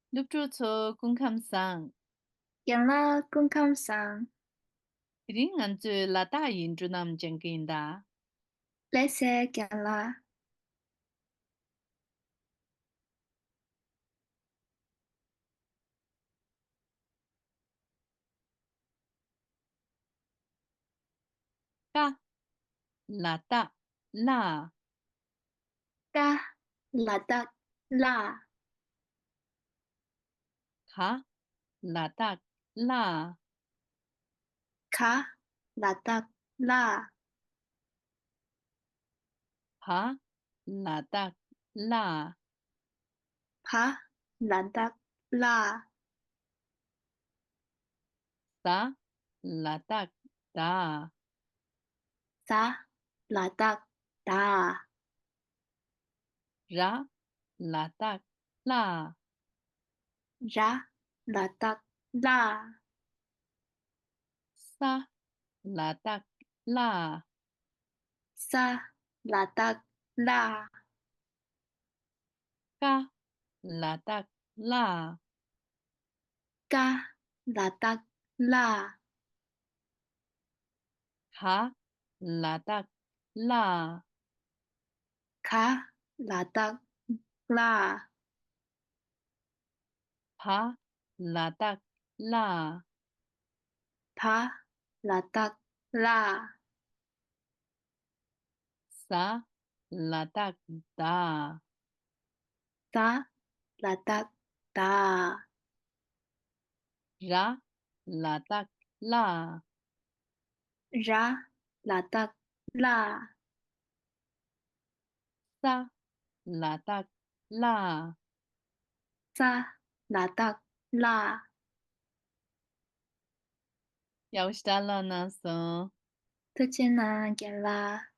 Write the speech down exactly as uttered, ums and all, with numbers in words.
སློབ་ཕྲུག་ཚོ་སྐུ་ཁམས་བཟང་། རྒན་ལགས་སྐུ་ཁམས་བཟང་། དེ་རིང་ང་ཚོས་ལ་དྭགས་ཡིག་འབྲུ་རྣམས་སྦྱང་གི་ཡིན་ད། ལགས་སེ་རྒན་ལགས། ཀ། ལ་དྭགས་ལ། ཀ། ལ་དྭགས་ལ། ག། ལ་དྭགས་གླ། ག། ལ་དྭགས་གླ། བ། ལ་དྭགས་བླ། བ། ལ་དྭགས་བླ། ཟ། ལ་དྭགས་ཟླ། ཟ། ལ་དྭགས་ཟླ། ར། ལ་དྭགས་རླ། ར། ལ་དྭགས་རླ། ས། ལ་དྭགས་སླ། ས། ལ་དྭགས་སླ། ཀ། ལ་དྭགས་བཀླག་ཀ། ལ་དྭགས་བཀླག་ག། ལ་དྭགས་གླ། ག། ལ་དྭགས་གླ། བ། ལ་དྭགས་བླ། བ། ལ་དྭགས་བླ། ཟ། ལ་དྭགས་ཟླ། ཟ། ལ་དྭགས་ཟླ། ར། ལ་དྭགས་རླག་ར། ལ་དྭགས་རླག་ས། ལ་དྭགས་སླ། ས། ལ་དྭགས་སླ། ཡག་པོ་ཞེ་དྲག་བཀླགས་གནང་སོང་། ཐུགས་རྗེ་གནང་རྒན་ལགས།